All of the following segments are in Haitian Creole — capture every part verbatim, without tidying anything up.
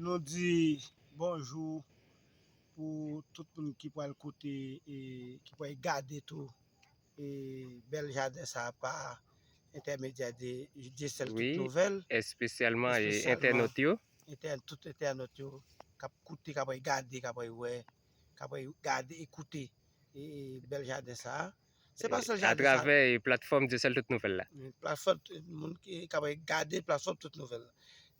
Nou di bonjou pou tout moun ki pral koute e ki pral gade tou e bèl jaden sa a pa entèmedyè de Dyesèl Tout Nouvèl, espesyalman entènòt yo. Entè- tout entènòt yo k ap koute, k ap gade, k ap wè, k ap gade e koute e bèl jaden sa a. Se pa sèl jaden sa. Atravè platfòm Dyesèl Tout Nouvèl la. Platfòm, moun ki k ap gade platfòm Tout Nouvèl la.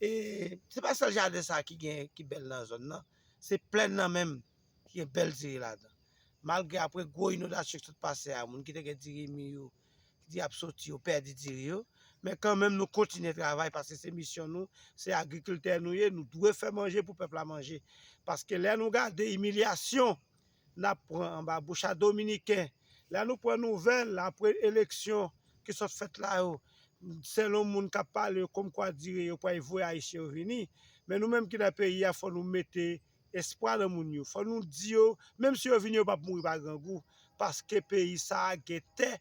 E se pa sèl jaden sa a ki gen, ki bèl nan zòn nan. Se plèn nan menm ki gen bèl diri ladan. Malgre apre gwo inondasyon ki sot pase a, moun ki te gen diri mi yo, ki di ap soti, yo pèdi diri yo. Men kanmenm, nou kontinye travay paske se misyon nou, se agrikiltè nou ye, nou dwe fè manje pou pèp la manje. Paske lè nou gade imilyasyon n ap pran anba bouch a Dominiken, lè nou pran nouvèl apre eleksyon ki sot fèt la yo, selon moun k ap pale yo, kòmkwa dire yo pral voye Ayisyen yo vini, men nou menm ki nan peyi a, fò nou mete espwa nan moun yo. Fò nou di yo, menm si yo vini, yo p ap mouri pa grangou, paske peyi sa a gen tè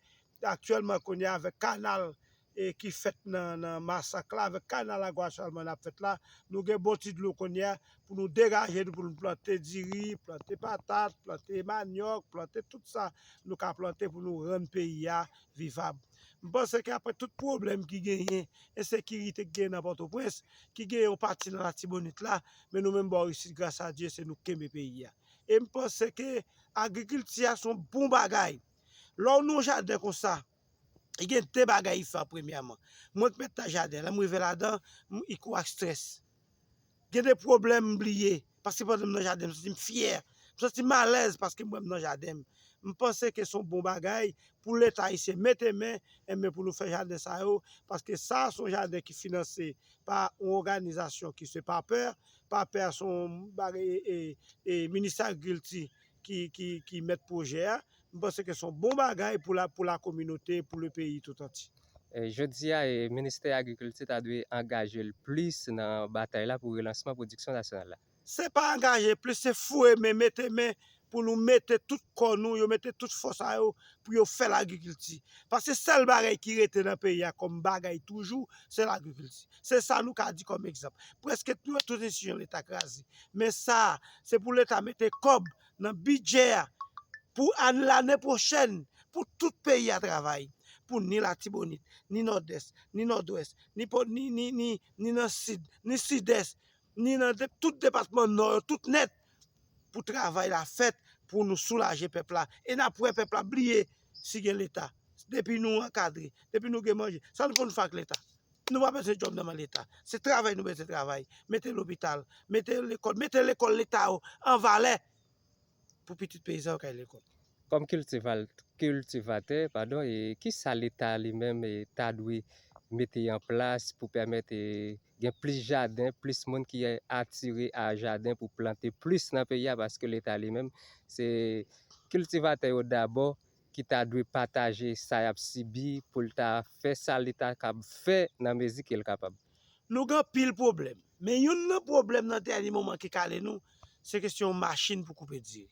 aktyèlman kounye a avèk kanal e ki fèt nan, nan masak la, avèk kanal Agwa Chalmàn ap fèt la, nou gen bon ti dlo kounye a pou nou degaje nou, pou nou plante diri, plante patat, plante manyòk, plante tout sa nou ka plante pou nou rann peyi a vivab. M panse ke apre tout pwoblèm ki genyen, ensekirite ki genyen nan Pòtoprens, ki genyen yon pati nan Latibonit la, men nou menm bò isit, gras a Dye, se nou k kenbe peyi a. E m panse ke agrikilti a se yon bon bagay. Lè w nan yon jaden konsa, gen de bagay i fè premyèman. Mwen k mèt nan jaden, lè m rive ladan, m, i kou ak estrès. Gen de pwoblèm m bliye, paske pandan m nan jaden, m santi m fyè. M santi m alèz paske m wè m nan jaden m. M panse ke se yon bon bagay pou Leta ayisyen mete men, enben pou nou fè jaden sa yo, paske sa se yon jaden ki finanse pa yon òganizasyon ki se PAPER. PAPER se yon bagay, e, e, e, Ministè Agrikilti ki, ki, ki mèt pwojè a. M panse ke se yon bon bagay pou la, pou la kominote, pou le peyi tout antye. E, jodi a, e, Ministè Agrikilti ta dwe angaje l plis nan batay la pou relansman pwodiksyon nasyonal la. Se pa angaje plis, se foure men, mete men pou nou mete tout kò nou, yo mete tout fòs a yo pou yo fè lagrikilti. Paske sèl bagay ki rete nan peyi a kòm bagay toujou, se lagrikilti. Se sa nou ka di kòm egzanp. Prèske tout, tout enstitisyon Leta kraze. Men sa, se pou Leta mete kòb nan bidjè a pou ane, lane pwochèn, pou tout peyi a travay. Pou ni Latibonit, ni Nòdès, ni Nòdwès, ni, po- ni, ni, ni, ni nan Sid, ni Sidès, ni nan de- tout depatman Nò yo, tout nèt, pou travay la fèt, pou nou soulaje pèp la. E n ap wè pèp la bliye si gen Leta. Depi nou ankadre, depi nou gen manje, sa nou konn fè ak Leta? Nou pa bezwen djòb nan men Leta. Se travay nou bezwen travay. Mete lopital, mete lekòl, mete lekòl Leta yo an valè pou pitit peyizan yo k al lekòl. Kòm kiltival- kiltivatè, padon, e kisa Leta li menm, e, ta dwe mete an plas pou pèmèt, e, gen plis jaden, plis moun ki atire a jaden pou plante plis nan peyi a, paske Leta li menm, se kiltivatè yo dabò ki ta dwe pataje sa y ap sibi pou l ta fè sa Leta kab fè nan mezi ke l kapab. Nou gen anpil pwoblèm, men youn nan pwoblèm nan dènye moman ki kale nou, se kesyon machin pou koupe diri.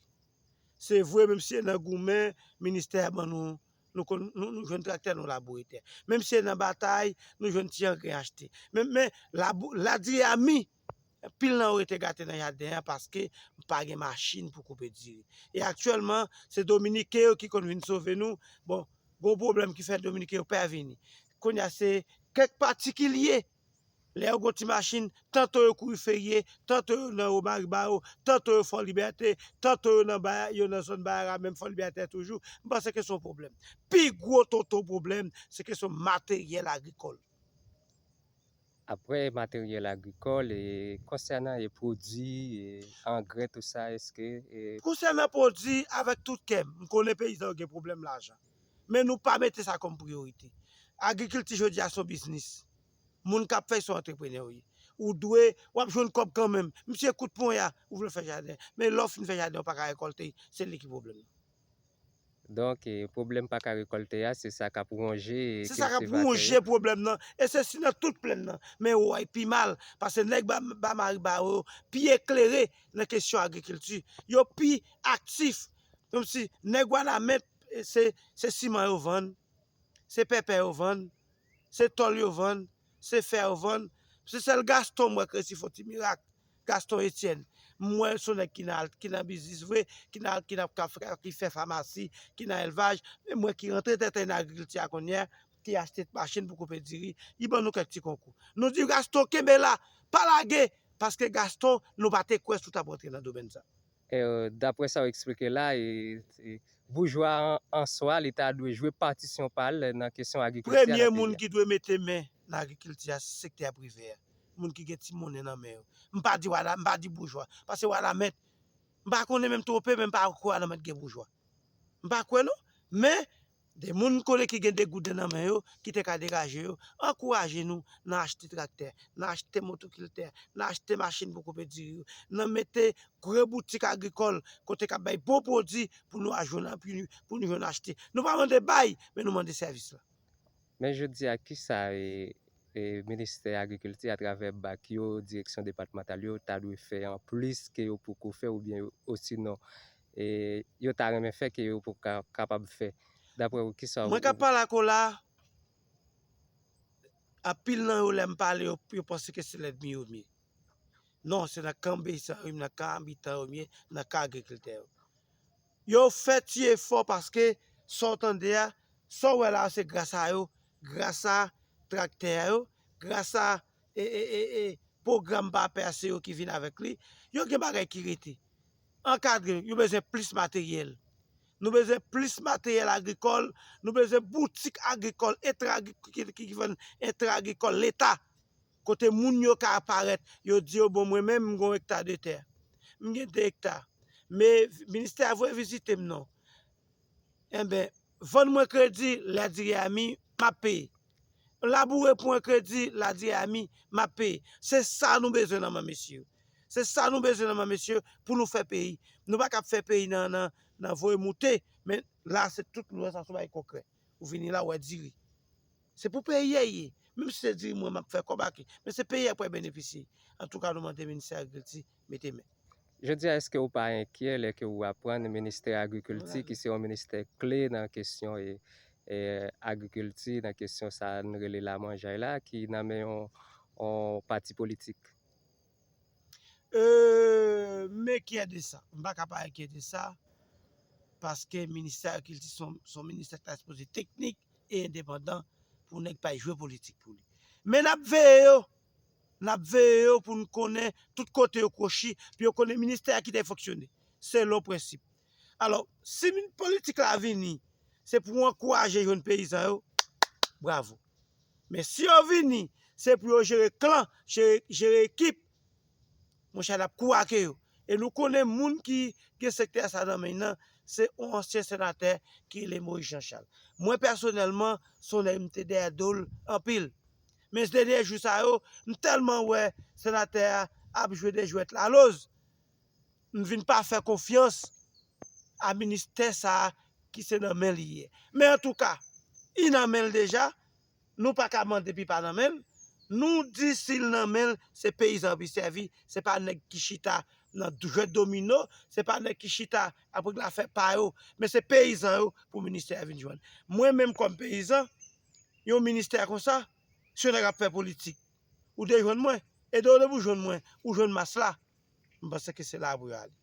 Se vre, menm si se nan goumen, ministè a ban nou, nou konn, nou, nou jwenn traktè, nou laboure tè. Menm si se nan batay, nou jwenn ti angren achte. Men, men, labou- ladiri a mi, anpil nan yo rete gate nan jaden an paske pa gen machin pou koupe diri. E aktyèlman, se Dominiken yo ki konn vin sove nou. Bon, gon pwoblèm ki fè Dominiken yo pa vini. Kounye a, se kèk patikilye, lè yo gon ti machin, tanto yo kouri Ferye, tanto yo nan Wo Mariba yo, tanto yo Fò Libète, tanto yo nan Baya- yo nan zòn Bayara, menm Fò Libète toujou. M panse ke se yon pwoblèm. Pi gwo tonton pwoblèm, se kesyon materyèl agrikòl. Apre materyèl agrikòl, e konsènan e pwodui, e angrè, tou sa, èske, e Konsènan pwodui, avèk tout kè m, m konnen peyizan yo gen pwoblèm lajan. Men nou pa mete sa kòm priyorite. Agrikilti jodi a se yon biznis. Moun k ap fè l se yon antreprenè w ye. Ou dwe, w ap jwenn kòb kanmenm. Misye kout ponya, ou vle fè jaden. Men lè w fin fè jaden, ou pa ka rekòlte, se li ki pwoblèm nan. Donk, e, pwoblèm pa ka rekòlte a, se sa k ap wonje, e, Se sa k ap kiltivatè yo. Wonje pwoblèm nan. E se si nan tout plèn nan. Men ou wè pi mal, paske nèg ba, ba Mariba yo pi eklere nan kesyon agrikilti. Yo pi aktif. Kòmsi nèg Wanament, e, se, se siman yo vann, se pèpè yo vann, se tòl yo vann, se fè yo vann. Se sèl Gaston m wè k resi fè yon ti mirak, Gaston Etienne. M wè se yon nèg ki nan, ki nan biznis vre, ki nan, ki nan, ki fè famasi, ki nan elvaj, men m wè ki rantre tèt nan agrikilti a kounye a, ki achte machin pou koupe diri, li ban nou kèk ti konkou. Nou di Gaston kenbe la, pa lage, paske Gaston, nou pa te kwè si w t ap rantre nan domèn sa. E, daprè sa w eksplike la, e, e, boujwa an, an swa, li ta dwe jwe patisyon pa l nan kesyon agrikilti a nan peyi a. Premye moun ki dwe mete men nan agrikilti a, se sektè prive a. Moun ki gen ti monnen nan men yo. M pa di Wanament, m pa di boujwa. Paske Wanament, m pa konnen menm twonpe, men m pa kwè Wanament gen boujwa. M pa kwè non. Men, de moun m konnen ki gen de gouden nan men yo, ki te ka degaje yo, ankouraje nou nan achte traktè, nan achte motokiltè, nan achte machin pou koupe diri yo, nan mete gwo boutik agrikòl kote k ap bay bon pwodui pou nou a jwenn, pou nou, pou nou jwenn achte. Nou pa mande bay, men nou mande sèvis la. Men jodi a, kisa e, e, Ministè Agrikilti atravè bak yo, direksyon depatmantal yo, ta dwe fè anplis ke yo poko fè oubyen yo, osinon, e, yo ta renmen fè ke yo poko ka, kapab fè? Daprè ou, kisa ou... Mwen k ap pale ak ou la, anpil nan yo, lè m pale, yo, yo panse ke se lènmi yo m ye. Non, se nan kan peyizan yo, nan kan abitan yo m ye, nan kan agrikiltè yo. Yo fè ti efò paske sa w tande a, sa w wè la a, se gras a yo, gras a traktè a yo, gras a, e, e, e, e, pwogram pa pèse yo ki vin avèk li. Yo gen bagay ki rete. Ankadre, yo bezwen plis materyèl. Nou bezwen plis materyèl agrikòl, nou bezwen boutik agrikòl, entrè agri-, ki, ki, ki vann entrè agrikòl Leta. Kote moun yo ka parèt, yo di yo, bon, mwen menm, m gen yon ekta de tè. M gen de ekta. Men ministè a voye vizite m non. Enben, vann mwen kredi, lè diri a mi, m ap peye. Laboure pou mwen kredi, lè diri a mi, m ap peye. Se sa nou bezwen nan men mesye yo. Se sa nou bezwen nan men mesye yo pou nou fè peyi. Nou pa kab fè peyi nan, nan, nan voye moute, men la se tout lwen sa sou bay konkrè. Ou vini la, ou wè diri. Se pou peyi a ye. Menm si se diri mwen m ap fè kòb ak li, men se peyi a k pral benefisye. Antouka, nou mande Ministè Agrikilti mete men. Jodi a, èske ou pa enkyè lè ke ou aprann Ministè Agrikilti, ki se yon ministè kle nan kesyon e, e, agrikilti, nan kesyon sa n rele lamanjay la, ki nan men yon, yon pati politik? Euh, m enkyè de sa. M pa ka pa enkyè de sa, paske Ministè Agrikilti se yon, se yon ministè ki ta sipoze teknik e endepandan pou nèg pa jwe politik pou li. Men n ap veye yo, n ap veye yo pou n konnen tout kote yo kwochi, pou yo konnen ministè a kite fonksyone selon prensip. Alò, si min politik la vini, se pou ankouraje jèn peyizan yo, bravo. Men si yo vini, se pou yo jere klan, jere, jere ekip, monchè, n ap kou ake yo. E nou konnen moun ki gen sektè sa nan men l nan, se yon ansyen senatè ki rele Moïse Jean Charles. Mwen pèsonèlman, se yon nèg m te dèyè do l anpil. Men dènye jou sa yo, m tèlman wè senatè a ap jwe de jwèt laloz, m vin pa fè konfyans a ministè sa a ki se nan men li ye. Men antouka, li nan men l deja, nou pa ka mande pi pa nan men l. Nou di si l nan men l, se peyizan pou l sèvi, se pa nèg ki chita nan jwèt domino, se pa nèg ki chita ap regle afè pa yo, men se peyizan yo pou ministè a vin jwenn. Mwen menm kòm peyizan, yon ministè konsa, si yon nèg ap fè politik, ou te jwenn mwen, e de w depi w jwenn mwen, ou jwenn mas la, m panse ke se la pou yo ale.